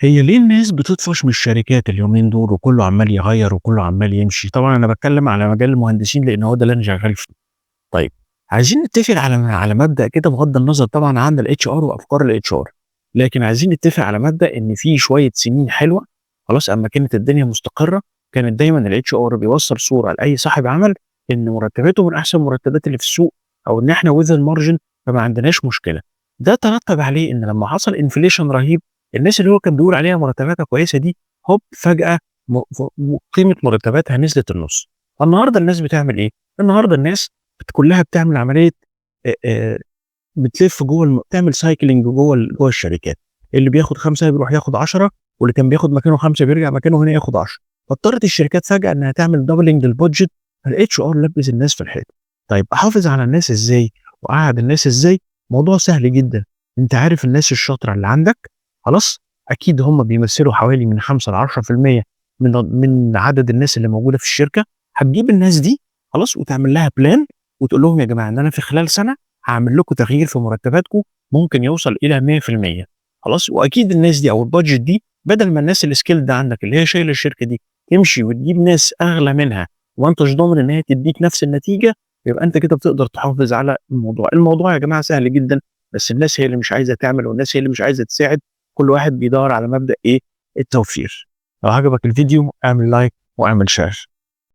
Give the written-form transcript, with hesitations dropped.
هي ليه الناس بتطفش من الشركات اليومين دول وكله عمال يغيّر وكله عمال يمشي؟ طبعًا أنا باتكلم على مجال المهندسين لإن هو ده اللي أنا شغال فيه. طيب، عايزين نتفق على مبدأ كده بغض النظر طبعًا عن الHR وأفكار الHR، لكن عايزين نتفق على مبدأ إن في شوية سنين حلوة خلاص، أمّا كانت الدنيا مستقرة، كانت دايمًا الHR بيوصّل صورة لأي صاحب عمل إن مرتباته من أحسن المرتبات اللي في السوق، أو إن إحنا within margin، فما عندناش مشكلة. ده ترتب عليه إن لمّا حصل inflation رهيب، الناس اللي هو كان بيقول عليها مرتباتها كويسة دي، هوب فجأة م ف م قيمة مرتباتها نزلت النُص. فالنهارده الناس بتعمل إيه؟ النهارده الناس كلها بتعمل عملية بتلف جوّه تعمل cycling جوّه الشركات، اللي بياخد 5 بيروح ياخد 10، واللي كان بياخد مكانه 5 بيرجع مكانه هنا ياخد 10. فاضطرت الشركات فجأة إنها تعمل doubling للbudget، فالHR لبّس الناس في الحيط. طيب، أحافظ على الناس إزاي وأقعّد الناس إزاي؟ موضوع سهل جدًا، أنت عارف الناس الشاطرة اللي عندك خلاص، أكيد هم بيمثلوا حوالي من 5 ل10% من عدد الناس اللي موجودة في الشركة، هتجيب الناس دي خلاص وتعمل لها plan وتقول لهم: يا جماعة، إن أنا في خلال سنة هاعمل لكم تغيير في مرتباتكم ممكن يوصل إلى 100%. خلاص، وأكيد الناس دي أو الbudget دي، بدل ما الناس الskilled عندك اللي هي شايلة الشركة دي تمشي وتجيب ناس أغلى منها وما أنتش ضامن إن هي تدّيك نفس النتيجة، يبقى أنت كده بتقدر تحافظ على الموضوع. الموضوع يا جماعة سهل جدًا، بس الناس هي اللي مش عايزة تعمل والناس هي اللي مش عايزة تساعد، كل واحد بيدوّر على مبدأ إيه؟ التوفير. لو عجبك الفيديو اعمل like واعمل share.